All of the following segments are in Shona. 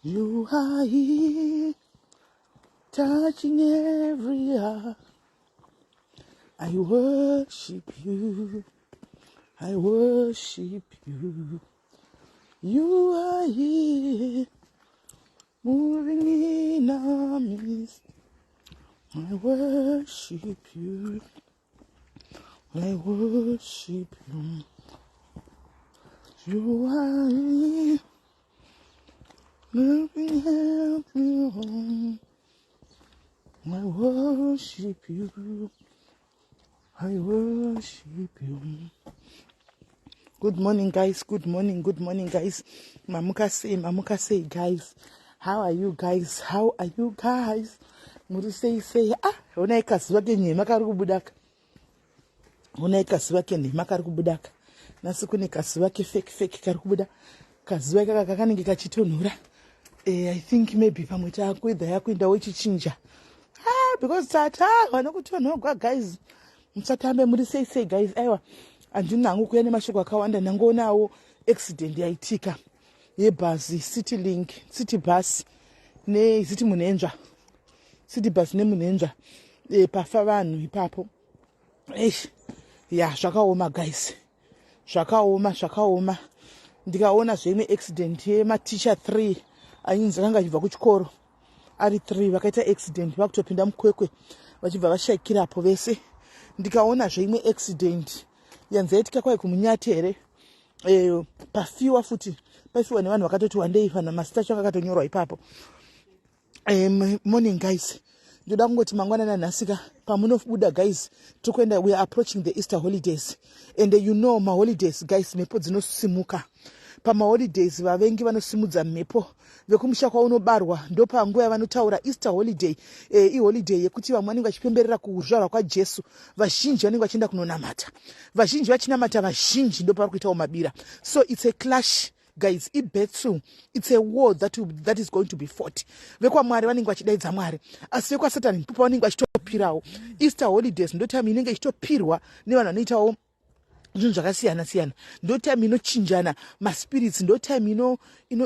You are here, touching every heart. I worship you. I worship you. You are here, moving in our midst. I worship you. I worship you. You are here, moving every home. I worship you. I worship you. Good morning, guys. Good morning. Good morning, guys. Mamuka sei, mamuka sei, guys. How are you guys? How are you guys? Muri sei sei. Ah, honai kazuva kenhema kari kubudaka. Honai kazuva kenhema kari kubudaka. Nhasi kune kazuva kefake fake kari kubuda. Kazuva ikaka kakanenge kachitonhora. I think maybe pamwe takuedza yakuendawo ichichinja. Ah, because tata vanokutonhogwa guys. Musatambe. Muri sei sei, guys? Aiwa, handina hangu kuuya nemashoko akawanda. Ndangoonawo accident yaitika yebhazi, City Link, City Bus neziti Munhenzva, City Bus neMunhenzva. Pafa vanhu ipapo. Eish, ya, zvakaoma guys, zvakaoma, zvakaoma. Ndikaona zveimwe accident yematicha 3 ainzi akanga achibva kuchikoro ari 3, vakaita accident vakutopinda muKwekwe, vachibva vashayikirapo vese. Ndikaona zveimwe accident yanzi yaitika kwai kuMunyati here, pafiwa futi, pafiwa nevanhu vakatoti wandei, vanhu masita acho akatonyorwa ipapo. Morning guys. Ndoda kungoti mangwanana nhasika pamunobuda guys, tiri, we are approaching the Easter holidays and you know maholidays guys, mhepo dzinosimuka pamaholidays. Vavengi vanosimudza mhepo. Vekumusha kwaunobarwa ndopanguva yavanotaura. Easter holiday, iholiday yekuti vamwe vanenge vachipemberera kuzvarwa kwaJesu. Vazhinji vanenge vachienda kunonamata, vazhinji vachinamata, vazhinji ndopavari kuitawo mabira. So it's a clash guys, ibattle, it's a war that is going to be fought. VekwaMwari vanenge vachidaidza Mwari, asi vekwaSatani ndipo pavanenge vachitopirawo. Easter holidays ndo time inenge ichitopirwa nevanhu vanoitawo zvinhu zvakasiyana siyana. Ndo time inochinjana maspirits, ndo time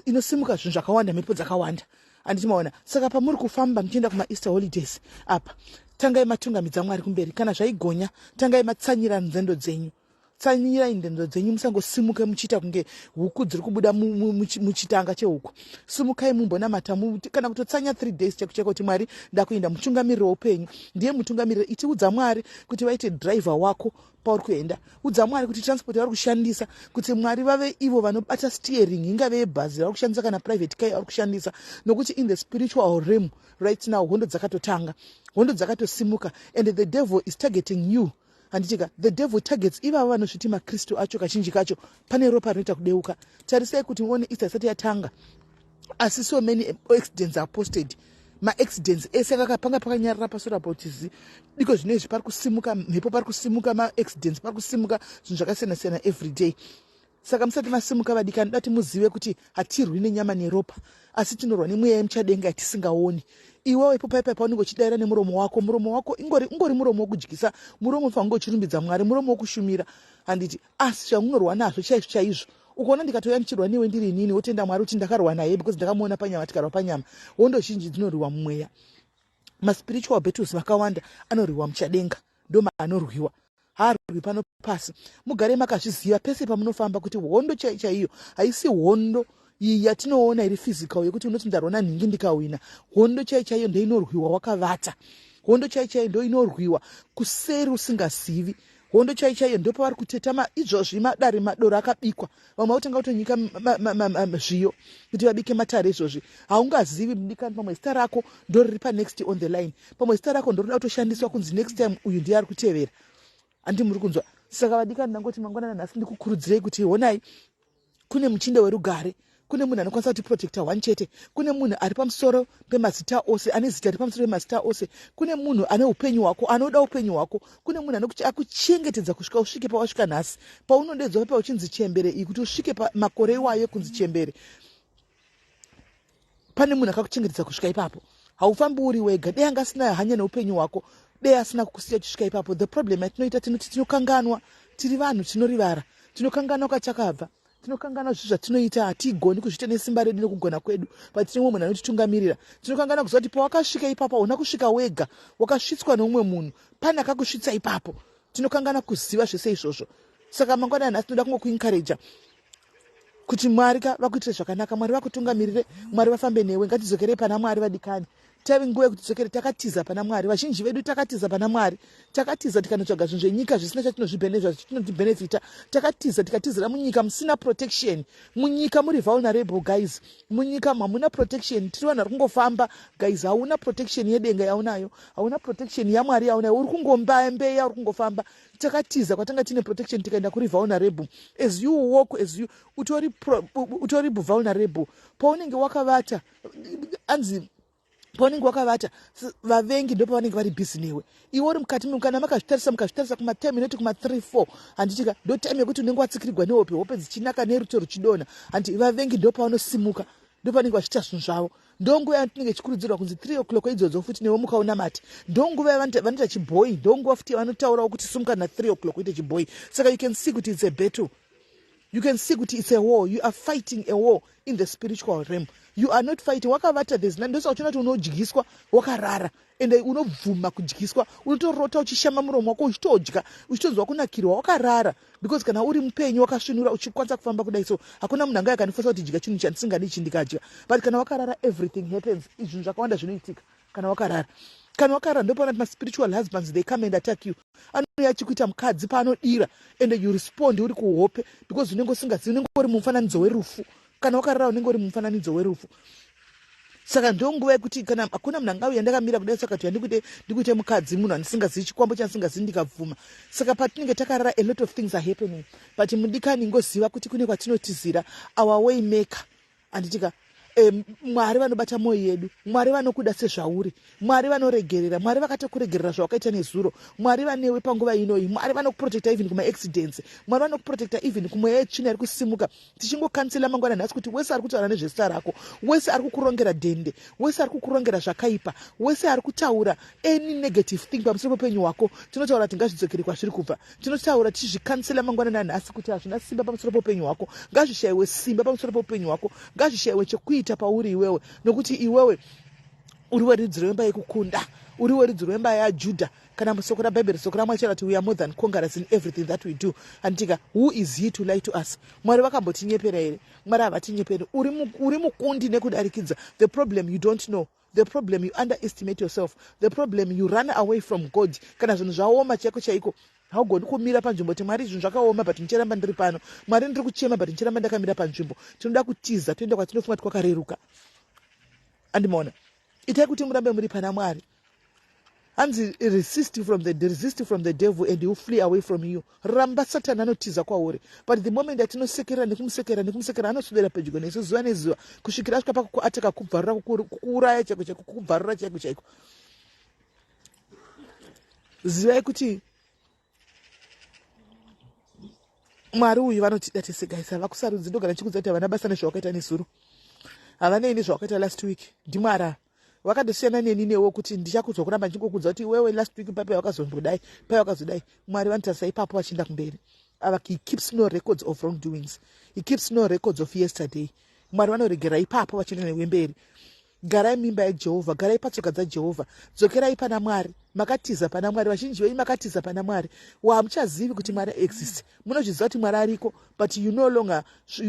inosimuka zvinhu zvakawanda, mhepo dzakawanda, handiti maona? Saka pamuri kufamba muchienda kumaEaster holidays apa, tangai matungamidza Mwari kumberi. Kana zvaigonya, tangai matsanyira nzendo dzenyu. Tsanyirai nzendo dzenyu, musangosimuke muchiita kunge huku dziri kubuda muchitanga chehuku. Simukai mumbonamata, kana kutotsanya 3 days cheko cheko, kuti Mwari, ndakuenda, mutungamiriri weupenyu ndiye mutungamiriri. Itiudza Mwari kuti vaite driver wako pauri kuenda. Udza Mwari kuti transport yavari kushandisa, kuti Mwari vave ivo vanobata steering, ingave yebhazi ravari kushandisa kana private car yavari kushandisa, nokuti in the spiritual realm right now hondo dzakatotanga, hondo dzakatosimuka, and the devil is targeting you, handitika? The devil targets ivavo vanozviti maKristu acho. Kazhinji kacho pane ropa rinoita kudeuka. Tarisai kuti muone, Easter isati yatanga, asi so many accidents are posted. Maaccidents ese akakapanga pakanyarara pasora potizi diko. Zvino izvi pari kusimuka mhepo, pari kusimuka maaccidents, pari kusimuka zvinhu zvakasiyana siyana every day. Saka musati masimuka vadikani, dati muzive kuti hatirwi nenyama neropa, asi tinorwa nemweya yemuchadenga yatisingaoni. Iwewe ipo paipai paunenge uchidayira nemuromo wako, muromo wako ingori muromo wekudyisa, muromo fange uchirumbidza Mwari, muromo wekushumira, handiti? Asi zvaunorwa nazvo chaizvo chaizvo, ukaona ndikatouya ndichirwa newe ndiri inini, wotenda Mwari kuti ndakarwa naye, because ndakamuona panyama, tikarwa panyama. Hondo zhinji dzinorwiwa mumweya. Maspiritual battles vakawanda anorwiwa muchadenga, ndo maanorwiwa, haarwi pano pasi. Mugare makazviziva pese pamunofamba kuti hondo chai chaiyo haisi hondo iyi yatinoona iri physical, yekuti unoti ndarwa nanhingi ndikawina. Hondo chai chaiyo ndeinorwiwa wakavata. Hondo chai chaiyo ndo inorwiwa kuseri usingazivi. Hondo chai chaiyo ndopavari kuteta izvozvi. Madare madoro akabikwa, vamwe vakutanga kutonyika zviyo kuti vabike matare izvozvi. Haungazivi mudikani, pamwe zita rako ndoriri panext on the line, pamwe zita rako ndorida kutoshandiswa kunzi next time uyu ndiye ari kutevera, handi muri kunzwa? Saka vadikani, ndangoti mangwanana nhasi ndikukurudzirei kuti honai, kune muchinda werugare, kune munhu anokwanisa kutiprotecta one chete, kune munhu ari pamusoro pemazita ose, ane zita riri pamusoro pemazita ose, kune munhu ane upenyu hwako, anoda upenyu hwako, kune munhu akuchengetedza kusvika usvike pawasvika nhasi, paunodedzwa pa uchinzi chembere iyi, kuti usvike pamakore iwayo kunzi chembere. Pane munhu akakuchengetedza kusvika ipapo. Haufambi uri wega. Dei anga asina hanya neupenyu hwako, dei asina kukusiya uchisvika ipapo. The problem yatinoita, tinoti tinokanganwa. Tiri vanhu, tinorivara, tinokanganwa kwatakabva. Tinokanganwa zvinhu zvatinoita, hatigoni kuzviita nesimba redu nekugona kwedu, but tine mumwe munhu anotitungamirira. Tinokanganwa kuziva kuti pawakasvika ipapo hauna kusvika wega, wakasvitswa neumwe munhu, pane akakusvitsa ipapo. Tinokanganwa kuziva zvese izvozvo. Saka mangwana nhasi tinoda kungokuencouraja kuti Mwari ka vakuitire zvakanaka, Mwari vakutungamirire, Mwari vafambe newe. Ngatidzokerei pana Mwari, vadikani. Tave nguva yekuti tidzokere. Takatiza pana Mwari, vazhinji vedu takatiza pana Mwari. Takatiza tikanotsvaga zvinhu zvenyika zvisina chatinozvibhenefita. Takatiza tikatizira munyika musina protection. Munyika muri vulnerable, guys. Munyika hamuna protection. Tiri vanhu vari kungofamba, guys. Hauna protection yedenga yaunayo, hauna protection yaMwari yaunayo. Uri kungombambeya, uri kungofamba. Takatiza kwatanga tine protection, tikaenda kuri vulnerable. As you walk, as you utori vulnerable paunenge wakavata, anzi paunenge wakavata, vavengi ndo pavanenge vari busy newe, iwe uri mukati. Kana makazvitarisa, mukazvitarisa kumatime inoti kuma3 4, handitika? Ndo time yekuti unenge watsikirigwa nehope, hope dzichinaka, neruto ruchidonha, handi? Vavengi ndo pavanosimuka, ndo pavanenge vachiita zvinhu zvavo. Ndo nguva yatinenge ichikurudzirwa kunzi 3 o'clock idzodzo futi newe mukaunamati. Ndo nguva yavanoita chibhoi, ndo nguva futi yavanotaurawo kuti sumuka na3 o'clock uite chibhoi. Saka you can see kuti it's a battle. You can see kuti it's a war. You are fighting a war in the spiritual realm. You are not fighting wakavata. There's ndosaka uchiona kuti unodyiswa wakarara, ende unobvuma kudyiswa. Unotorota uchishama muromo wako uchitodya, uchitonzwa kunakirwa wakarara, because kana uri mupenyu wakasvinura, uchikwanisa kufamba kudai, so hakuna munhu anga yakandifosa kuti dya chinhu chandisingadi ichi ndikadya. But kana wakarara, everything happens. Zvinhu zvakawanda zvinoitika kana wakarara. Kana wakarara, ndopaona kuti maspiritual husbands, they come and attack you. Anouya achikuita mukadzi paanodira, and you respond uri kuhope, because unenge usingazivi, unenge uri mumufananidzo werufu. Kana wakarara, unenge uri mumufananidzo werufu. Saka ndonguva yekuti kana hakuna munhu angauya ndakamira kudai, saka kuti ndikuite mukadzi munhu andisingazivi, chikwambo chandisingazivi, ndikabvuma. Saka patinenge takarara, a lot of things are happening. But mudikani, ngoziva kuti kune kwatinotizira, our way maker, handitika? Mwari vanobata mwoyo yedu. Mwari vanokuda sezvauri. Mwari vanoregerera. Mwari vakatokuregerera zvawakaita nezuro. Mwari vanewe panguva inoyi. Mwari vanokuprotecta even kumaaccidents. Mwari vanokuprotecta even kumweya yetsvina iri kusimuka. Tichingokansela mangwana nhasi kuti wese ari kutaura nezvezita rako, wese ari kukurongera dhende, wese ari kukurongera zvakaipa, wese ari kutaura any negative thing pamusoro peupenyu hwako, tinotaura kuti ngazvidzokere kwazviri kubva. Tinotaura tichizvikansela mangwana nanhasi kuti hazvina simba pamusoro peupenyu hwako. Ngazvishayiwe simba pamusoro peupenyu hwako. Ngazvishayiwe chekuita pauri iwewe, nokuti iwewe uri werudzi rwemba yekukunda, uri werudzi rwemba yaJudha. Kana musoko raBhaibheri, soko raMwari chara kuti we are more than conquerors in everything that we do, handitika? Who is he to lie to us? Mwari vakambotinyepera here? Mwari havatinyeperi. Uri mukundi nekudarikidza. The problem, you don't know. The problem, you underestimate yourself. The problem, you run away from God. Kana zvinhu zvaoma chaiko chaiko, haugoni kumira panzvimbo kuti, "Mwari, zvinhu zvakaoma, but ndichiramba ndiri pano. Mwari, ndiri kuchema, but ndichiramba ndakamira panzvimbo." Tinoda kutiza, toenda kwatinofunga kuti kwakareruka. Andimaona? Itai kuti murambe muri pana Mwari. Hanzi resist from the devil and he will flee away from you. Ramba Satani, anotiza kwauri. But the moment atinosekerera nekumusekerera nekumusekerera, anoswedera pedyo nesu zuva nezuva, kusvikira asvika pakuataka, kubvarura, kukuuraya chaiko chaiko, kukubvarura chaiko chaiko. Zivai kuti Mwari uyu vanotida tese, guys. Havakusarudzi. Ndogara ndichikudza kuti havana basa nezvawakaita nezuro, havanei nezvawakaita last week. NdiMwari ava, vakatosiyana neni newe, kuti ndichakudzwa kuramba ndichingokudza kuti iwewe last week papai wakazombodai, pai wakazodai. Mwari vanotarisa ipapo vachienda kumberi. Ava, he keeps no records of wrong doings. He keeps no records of yesterday. Mwari vanoregera ipapo vachienda newe mberi. Garai mimba yaJehovha, garai patsoka dzaJehovha, dzokerai pana Mwari. Makatiza pana Mwari, vazhinji venyu makatiza pana Mwari. Wamuchazivi kuti Mwari exist. Munozviziva kuti Mwari ariko, but you no longer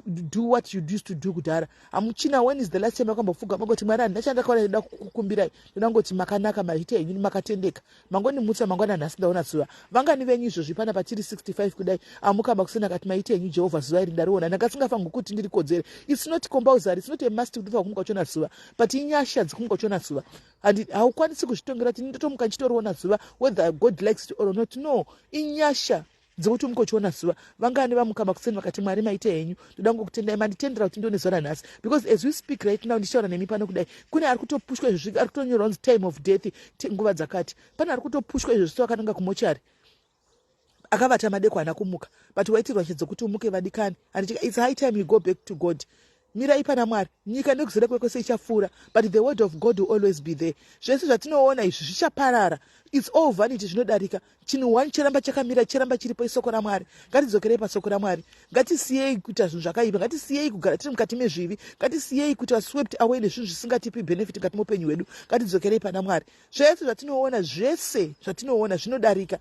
do what you used to do kudhara. Hamuchina. When is the last time makambopfuga mangoti, "Mwari, handina chandakaona ndoda kukumbirai, ndoda ngoti makanaka, maita henyu, makatendeka, mangonimutsa mangwana nhasi, ndaona zuva"? Vangani venyu izvozvi pana patiri 65 kudai amukamba kusina kati, "Maita henyu Jehovha, zuva iri ndariona, ndanga kuti ndiri kodzere"? It's not compulsory, it's not a must kuti kumuka uchiona zuva, but inyasha dzikumuka uchiona zuva. And haukwanisi kuzvitongera kuti ndotomuka ndichitoriona zuva whether God likes it or not. No, inyasha dzekuti umuke uchiona zuva. Vangani vamuka makuseni vakati, "Mwari, maita henyu, ndoda ngokutendai, manditendera kuti ndione zuva ranhasi"? Because as we speak right now, ndichitaura nemi pano kudai, kune ari kutopushwa izvozvi, ari kutonyorwa kunzi time of death, nguva dzakati. Pane ari kutopushwa izvozvi, akananga kumochari, akavata madeko, haana kumuka, but waitirwa chedzokuti umuke. Vadikani, and it's high time you go back to God. Mirai pana Mwari. Nyika nekuzere kwekwese ichapfuura, but the word of God will always be there. Zvese zvatinoona izvi zvichaparara. It's all vanity, zvinodarika. Chinhu one chiramba chakamira, chiramba chiripo isoko raMwari. Ngatidzokerei pasoko raMwari. Ngatisiyei kuita zvinhu zvakaipa. Ngatisiyei kugara tiri mukati mezvivi. Ngatisiyei kuita swept away nezvinhu zvisingatipi benefit mukati meupenyu hwedu. Ngatidzokerei pana Mwari. Zvese zvatinoona, zvese zvatinoona zvinodarika.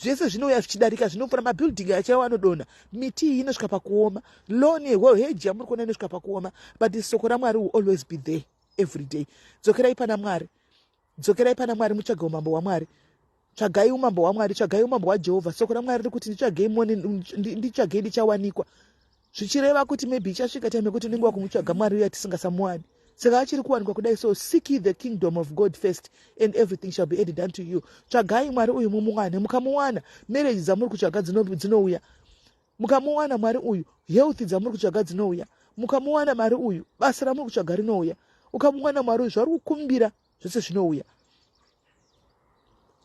Zvese zvinouya zvichidarika, zvinopfuura. Mabuilding achaiwo anodonha, miti iyi inosvika pakuoma, lawn hedge yamuri kuona inosvika pakuoma, but soko raMwari will always be there every day. Dzokerai pana Mwari, dzokerai pana Mwari, mutsvage umambo hwaMwari. Tsvagai umambo hwaMwari, tsvagai umambo hwaJehovha. Soko raMwari riri kuti nditsvagei mone, nditsvagei ndichawanikwa, zvichireva kuti maybe ichasvika time yekuti unenge wakumutsvaga Mwari uya tisingasamuwani. Saka achiri kuwanikwa kudai. So seek ye the kingdom of God first and everything shall be added unto you. Tsvagai Mwari uyu mumuwane. Mukamuwana, marriage dzamuri kutsvaga dzinouya. Mukamuwana Mwari uyu, health dzamuri kutsvaga dzinouya. Mukamuwana Mwari uyu, basa ramuri kutsvaga rinouya. Ukamuwana Mwari uyu, zvauri kukumbira zvose zvinouya.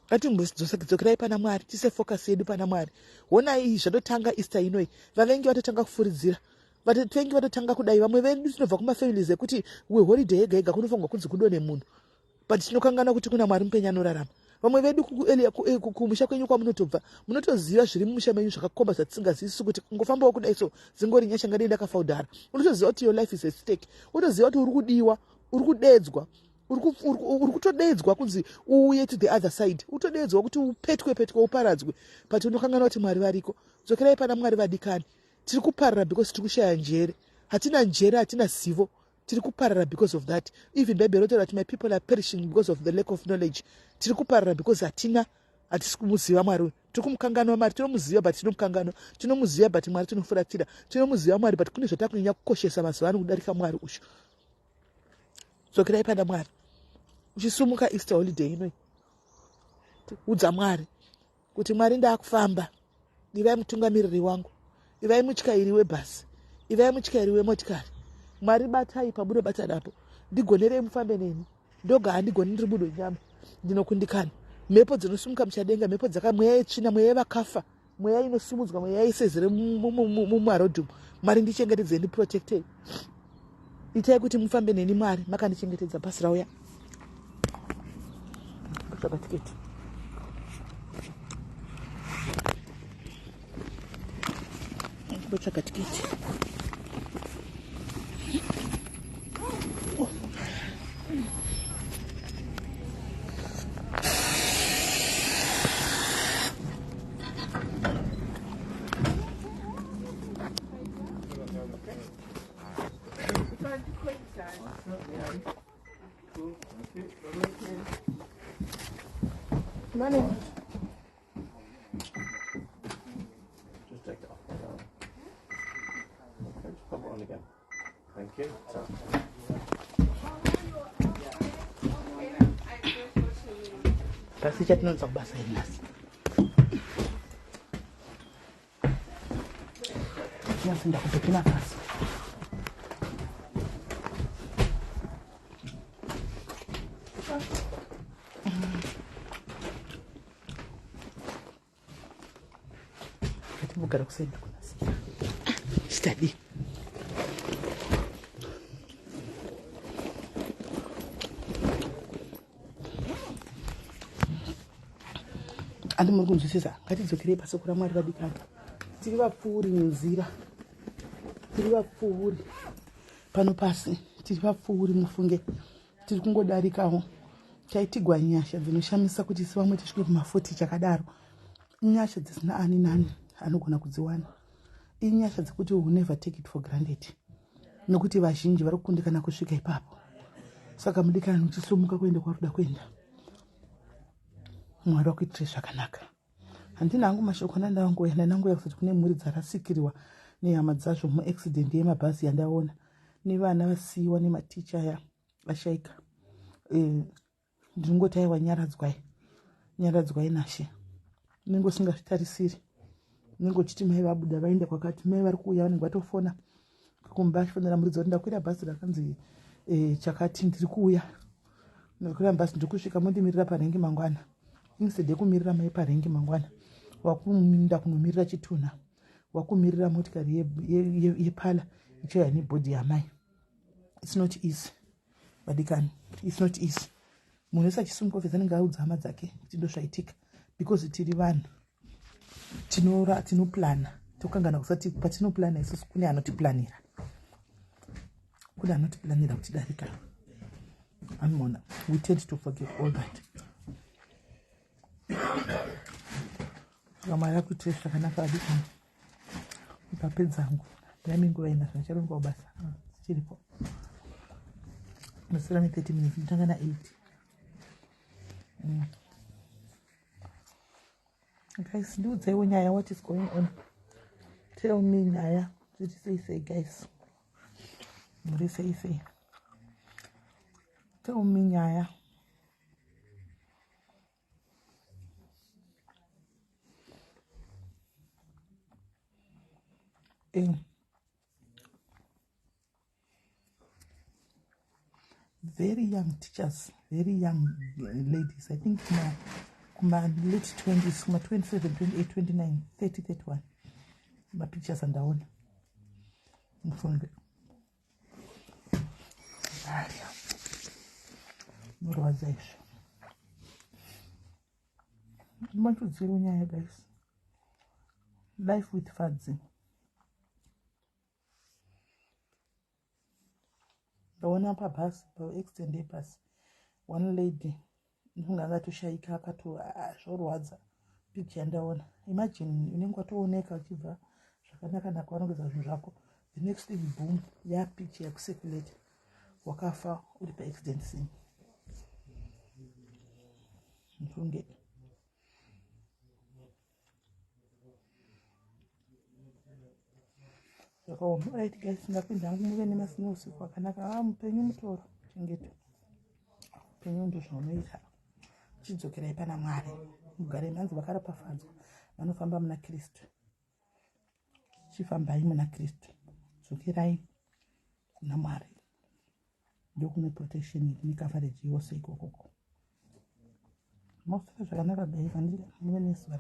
Ngatimbodzokerai pana Mwari, tise focus yedu pana Mwari. Honai zvatotanga Easter inoi, vavengi vatotanga kufuridzira, vavengi vatotanga kudai. Vamwe vedu tinobva kumafamilies ekuti weholiday yega yega kunofanirwa kunzi kudone munhu, but tinokangana kuti kuna Mwari mupenyu anorarama. Vamwe vedu kumusha kwenyu kwamunotobva, munotoziva zviri mumusha menyu zvakakomba zvatisingazivi kuti kungofambawo kudai so dzingori nyasha, ngadei ndakafa kudhara. Unotoziva kuti your life is at stake. Unotoziva kuti uri kudiwa, uri kudedzwa, uri kutodedzwa kunzi uuye to the other side, utodedzwa kuti upetwe petwe uparadzwe, but unokanganwa kuti Mwari variko. Dzokerai pana Mwari, vadikani. Tiri kuparara because tiri kushaya njere. Hatina njere, hatina zivo. Tiri kuparara because of that. Even Bible rotaura kuti my people are perishing because of the lack of knowledge. Tiri kuparara because hatina, hatisi kumuziva Mwari uyu. Tiri kumukanganwa Mwari. Tinomuziva but tinomukanganwa. Tinomuziva but Mwari tinofuratira. Tinomuziva Mwari, but kune zvatakunyanya kukoshesa mazuva ano kudarika Mwari uyu. Dzokerai pana Mwari. Uchisumuka Easter holiday inoi, udza Mwari kuti, "Mwari, ndaakufamba. Ivai mutungamiriri wangu, ivai mutyairi webhasi, ivai mutyairi wemotikari. Mwari, batai pamunobata napo. Ndigonerei, mufambe neni. Ndoga handigoni, ndiri munhu wenyama, ndinokundikana. Mhepo dzinosumuka muchadenga, mhepo dzaka, mweya yetsvina, mweya yevakafa, mweya inosumudzwa, mweya isezere mumarodhumu. Mwari, ndichengetedzei, ndiprotectei, itai kuti mufambe neni. Mwari, makandichengetedza." Bhasi rauya, kutsvaga tiketi. Kutsvaga tiketi. Money. Just take it off. Okay, just pop it on again. Thank you. So. Bhasi chatinonza kubasa iri nhasi. Tinozoenda kuBurkina Faso. Ngatimbogara kuside kunasi. Chitadii? Andi muri kunzwisisa? Ngatidzokerei pasoko raMwari, vadikani. Tiri vapfuuri nenzira, tiri vapfuuri pano pasi, tiri vapfuuri mufunge. Tiri kungodarikawo. Chaitigwa nyasha dzinoshamisa kuti isu vamwe tisvike kuma40 chakadaro. Inyasha dzisina ani nani anogona kudziwana. Inyasha dzekuti will never take it for granted, nokuti vazhinji vari kukundikana kusvika ipapo. Saka mudikani, uchisumuka kuenda kwauri kuenda, Mwari wakuitire zvakanaka. Handina hangu mashoko andandangoya. Ndandangoya kusati kune mhuri dzarasikirwa nehama dzazvo muaccident yemabhazi yandaona, nevana vasiyiwa nematicha aya ashaika. Ndinongoti aiwa, nyaradzwai, nyaradzwai nashe. Unenge usingazvitarisiri. Unenge uchiti mai vabuda vaenda kwakati, mai vari kuuya, vanenge vatofona kumba achifonera muridzi kuti ndakwira bhazi rakanzi chakati, ndiri kuuya, ndakwira bhazi, ndiri kusvika, mondimirira parengi mangwana. Instead yekumirira mai parengi mangwana, wakuenda kunomirira chitunha, wakumirira motikari yepala. Ichauya nebhodhi yamai. It's not easy, vadikani, it's not easy. Munhu wese achisungwa office anenge audza hama dzake kuti ndozvaitika, because tiri vanhu tinora, tinoplana, tokangana kusati patinoplana isusu kune anotiplanira, kune anotiplanira kutidarika. Anoona, we tend to forget all that. Saka Mwari akuitire zvakanaka, vadikani. Ndapedza hangu yami nguva ina zvandicharonga kubasa dzichiripo. Ndosira ne30 minutes, nditanga na8. Guys, ndiudzeiwo nyaya. What is going on? Tell me nyaya. Zviti sei sei, guys? Muri sei sei? Tell me nyaya. Very young teachers, very young ladies, I think kuma late 20s, kuma 27, 28, 29, 30, 31. Mapictures andaona, mufunge. Aya, norwadza izvo. Matudziro nyaya, guys. Life with Fadzi. Ndaona pabhasi, paaccident yebhasi, one lady ndofunga akatoshaika akato. Zvorwadza picture yandaona. Imagine unenge watooneka uchibva zvakanaka naka, vanongedza zvinhu zvako, the next thing, boom, yapicture yakucirculate, wakafa uri paaccident scene. Mfunge. Zvakaoma. Right guys, ndapinda hangu. Muve nemasina usiku wakanaka. A ah, mupenyu mutoro chengeto upenyu ndo zvaunoita. Chidzokerai pana Mwari, mugare. Manzi vakaropafadzwa vanofamba muna Kristu. Chifambai muna Kristu, dzokerai kuna Mwari, ndokune protection necoverage yose ikokoko. Mosara zvakanaka guys, handiti? Muve nezuva.